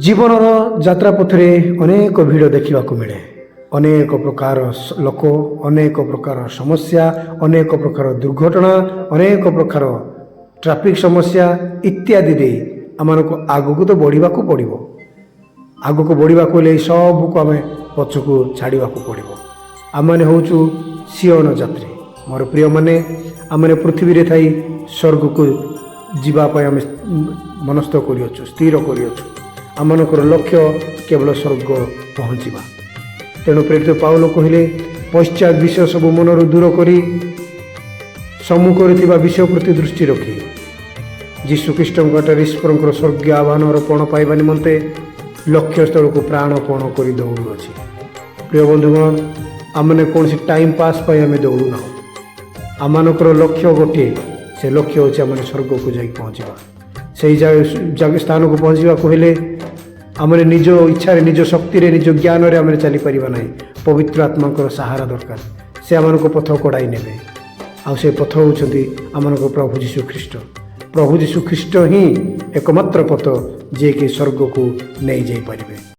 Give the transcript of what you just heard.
ଜୀବନର ଯାତ୍ରା ପଥରେ ଅନେକ ଭିଡ଼ ଦେଖିବାକୁ ମିଳେ। ଅନେକ ପ୍ରକାର ଲୋକ, ଅନେକ ପ୍ରକାର ସମସ୍ୟା, ଅନେକ ପ୍ରକାର ଦୁର୍ଘଟଣା, ଅନେକ ପ୍ରକାର ଟ୍ରାଫିକ୍ ସମସ୍ୟା ଇତ୍ୟାଦି ଦେଇ ଆମମାନଙ୍କୁ ଆଗକୁ ତ ବଢ଼ିବାକୁ ପଡ଼ିବ। ଆଗକୁ ବଢ଼ିବାକୁ ହେଲେ ଏଇ ସବୁକୁ ଆମେ ପଛକୁ ଛାଡ଼ିବାକୁ ପଡ଼ିବ। ଆମମାନେ ହେଉଛୁ ସିଓନ ଯାତ୍ରୀ। ମୋର ପ୍ରିୟମାନେ, ଆମମାନେ ପୃଥିବୀରେ ଥାଇ ସ୍ୱର୍ଗକୁ ଯିବା ପାଇଁ ଆମେ ମନସ୍ଥ କରିଅଛୁ, ସ୍ଥିର କରିଅଛୁ। ଆମମାନଙ୍କର ଲକ୍ଷ୍ୟ କେବଳ ସ୍ୱର୍ଗ ପହଞ୍ଚିବା। ତେଣୁ ପ୍ରେରିତ ପାଉଲ କହିଲେ, ପଶ୍ଚାତ ବିଷୟ ସବୁ ମନରୁ ଦୂର କରି ସମ୍ମୁଖରେ ଥିବା ବିଷୟ ପ୍ରତି ଦୃଷ୍ଟି ରଖି ଯୀଶୁ ଖ୍ରୀଷ୍ଟଙ୍କ ଠାରେ ଈଶ୍ୱରଙ୍କର ସ୍ୱର୍ଗୀୟ ଆହ୍ୱାନର ପଣ ପାଇବା ନିମନ୍ତେ ଲକ୍ଷ୍ୟସ୍ଥଳକୁ ପ୍ରାଣପଣ କରି ଦୌଡ଼ୁଅଛି। ପ୍ରିୟ ବନ୍ଧୁଗଣ, ଆମମାନେ କୌଣସି ଟାଇମ୍ ପାସ୍ ପାଇଁ ଆମେ ଦୌଡ଼ୁନାହୁଁ। ଆମମାନଙ୍କର ଲକ୍ଷ୍ୟ ଗୋଟିଏ। ସେ ଲକ୍ଷ୍ୟ ହେଉଛି ଆମେ ସ୍ୱର୍ଗକୁ ଯାଇ ପହଞ୍ଚିବା। ସେଇ ଜାଗା ସ୍ଥାନକୁ ପହଞ୍ଚିବାକୁ ହେଲେ ଆମେ ନିଜ ଇଚ୍ଛାରେ, ନିଜ ଶକ୍ତିରେ, ନିଜ ଜ୍ଞାନରେ ଆମେ ଚାଲିପାରିବା ନାହିଁ। ପବିତ୍ର ଆତ୍ମାଙ୍କର ସାହାରା ଦରକାର। ସେ ଆମମାନଙ୍କୁ ପଥ କଢ଼ାଇ ନେବେ। ଆଉ ସେ ପଥ ହେଉଛନ୍ତି ଆମମାନଙ୍କ ପ୍ରଭୁ ଯୀଶୁ ଖ୍ରୀଷ୍ଟ। ପ୍ରଭୁ ଯୀଶୁ ଖ୍ରୀଷ୍ଟ ହିଁ ଏକମାତ୍ର ପଥ, ଯିଏକି ସ୍ୱର୍ଗକୁ ନେଇଯାଇପାରିବେ।